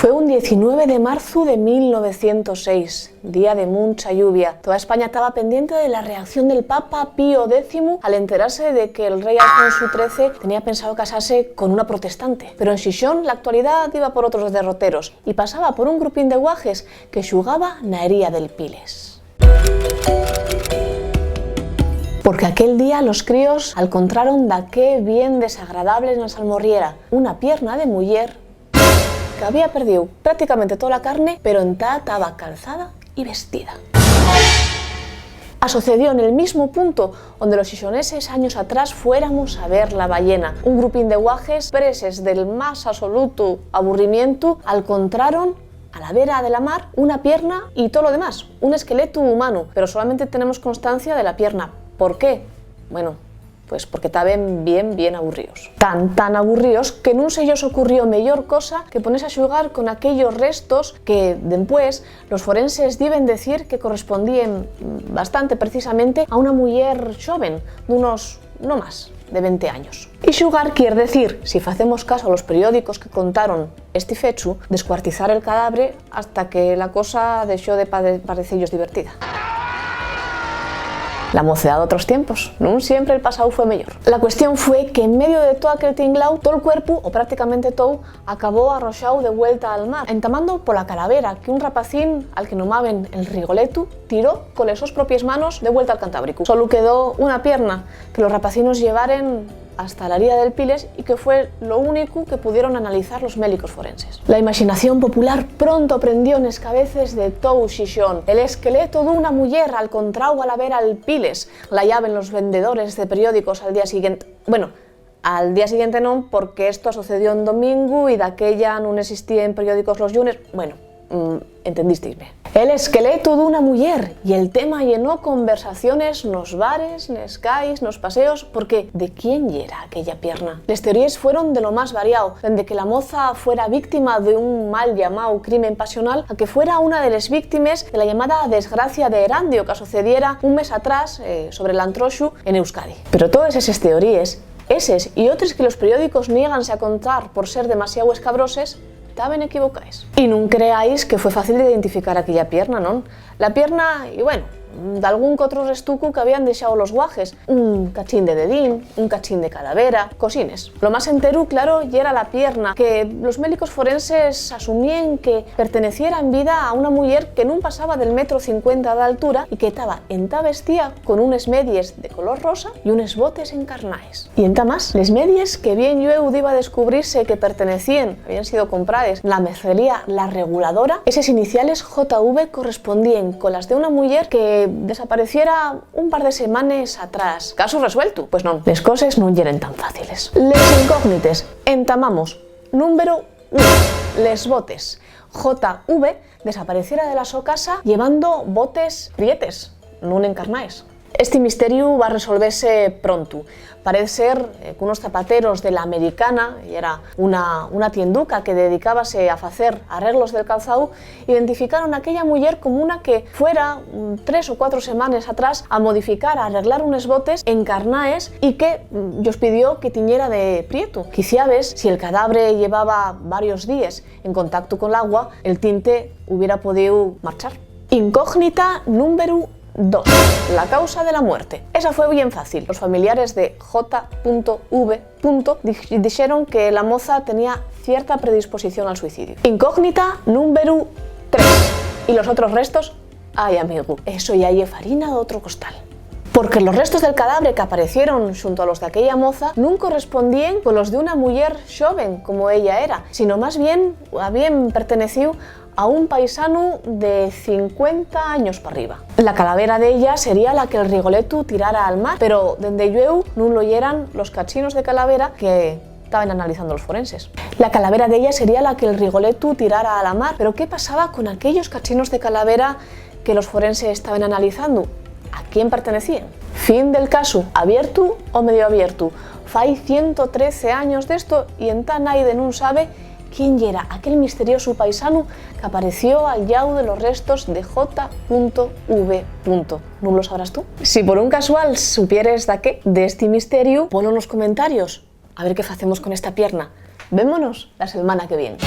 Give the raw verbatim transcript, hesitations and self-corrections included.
Fue un diecinueve de marzu de mil novecientos seis, día de muncha lluvia. Toda España taba pendiente de la reacción del Papa Pío décimu al enterase de que el rei Alfonsu trece tenía pensao casase con una protestante. Pero en Xixón l'actualidá diba por otros derroteros y pasaba por un grupín de guajes que xugaba na hería del Piles. Porque aquel día los críos alcontraron daqué bien desagradable na salmorriera, una pierna de muyer qu'había perdíu prácticamente tola carne, pero entá taba calzada y vestida. Asocedió nel mismu punto onde los xixoneses años atrás fuéramos a ver la ballena. Un grupín de guajes, preses del más absolutu aburrimientu, alcontraron a la vera de la mar una pierna y tolo demás, un esqueletu humanu, pero solamente tenemos constancia de la pierna. ¿Por qué? Bueno, pues porque taben bien, bien aburríos. Tan, tan aburríos que nun se-yos ocurrió meyor cosa que ponese a xugar con aquellos restos que, dempués, los forenses diben decir que correspondíen bastante precisamente a una muyer xoven d'unos, no más, de venti años. Y xugar quier decir, si facemos caso a los periódicos que contaron esti fechu, descuartizar el cadabre hasta que la cosa dexó de pade-, pareceyos divertida. La mocedá d'otros tiempos, nun siempre el pasáu fue meyor. La cuestión fue que en medio de too aquel tingláu, tol cuerpu, o prácticamente tou, acabó arroxáu de vuelta al mar, entamando pola calavera que un rapacín al que nomaben el Rigoletu tiró coles sos propies manos de vuelta al Cantábricu. Solu quedó una pierna que los rapacinos llevaren hasta la hería del Piles y que fue lo único que pudieron analizar los mélicos forenses. La imaxinación popular pronto prendió nes cabeces de tou Xixón. El esqueleto d'una muyer alcontráu a la vera al Piles, la llaven los vendedores de periódicos al día siguiente. Bueno, al día siguiente non, porque esto asocedió en domingu y daquella nun existíen periódicos los llunes. Bueno, mm, entendísteisme. El esqueletu d'una muyer, y el tema llenó conversaciones nos bares, nes cais, nos paseos, porque ¿de quién yera aquella pierna? Les teoríes fueron de lo más variao, dende que la moza fuera víctima d'un mal llamáu crimen pasional a que fuera una de les víctimes de la llamada desgracia de Erandio, que asocediera un mes atrás, eh, sobre l'Antroxu, en Euskadi. Pero toes eses teoríes, eses y otres que los periódicos niéganse a contar por ser demasiao escabroses, taben equivocaes. Y nun creáis que fue fácil d'identificar aquella pierna, non? La pierna, y bueno, d'algún qu'otru restucu qu'habían dexao los guajes, un cachín de dedín, un cachín de calavera, cosines. Lo más enteru, claro, yera la pierna, que los mélicos forenses asumíen que perteneciera en vida a una muyer que nun pasaba del metro cincuenta d'altura y que taba entá vestía con unes medies de color rosa y unes botes encarnaes. Y entá más, les medies que bien llueu diba descubrirse que pertenecíen, habían sido compraes na mercería La Reguladora, eses iniciales J V correspondíen colas de una muyer que desapareciera un par de semanes atrás. ¿Casu resueltu? Pues non, les coses nun yeren tan fáciles. Les incógnites. Entamamos. Númberu ún. Les botes. J V desapareciera de la so casa llevando botes prietes, nun encarnaes. Esti misteriu va resolvese prontu. Parez ser, eh, qu'unos zapateros de La Americana, yera una, una tienduca que dedicábase a facer arreglos del calzáu, identificaron a aquella muyer como una que fuera, mm, tres o cuatro semanes atrás a modificar, a arreglar unes botes encarnaes y que, mm, yos pidió que tiñera de prietu. Quiciabes, si el cadabre llevaba varios díes en contactu con l'agua, el tinte hubiera podíu marchar. Incógnita númberu dos. La causa de la muerte. Esa fue bien fácil. Los familiares de J V dix-, dixeron que la moza tenía cierta predisposición al suicidio. Incógnita númberu tres. ¿Y los otros restos? Ai, amigu, eso yá ye farina d'otro costal. Porque los restos del cadabre qu'aparecieron xunto a los d'aquella moza nun correspondíen con los d'una muyer xoven, como ella era, sino más bien habíen pertenecíu a un paisanu de cincuenta años p'arriba. La calavera d'ella sería la que'l Rigoletu tirara al mar, pero, dende llueu, nun lo yeran los cachinos de calavera que taben analizando los forenses. La calavera d'ella sería la que'l Rigoletu tirara a la mar, pero ¿qué pasaba con aquellos cachinos de calavera que los forenses taben analizando? ¿A quién pertenecíen? Fin del casu, abiertu o medio abiertu. Fai ciento trece años d'esto y entá naide nun sabe quién yera aquel misteriosu paisanu qu'apareció al llau de los restos de J V. ¿Nun lo sabrás tú? Si por un casual supieres daqué, d'esti misteriu, ponlo nos comentarios. A ver qué facemos con esta pierna. Vémonos la selmana que vien.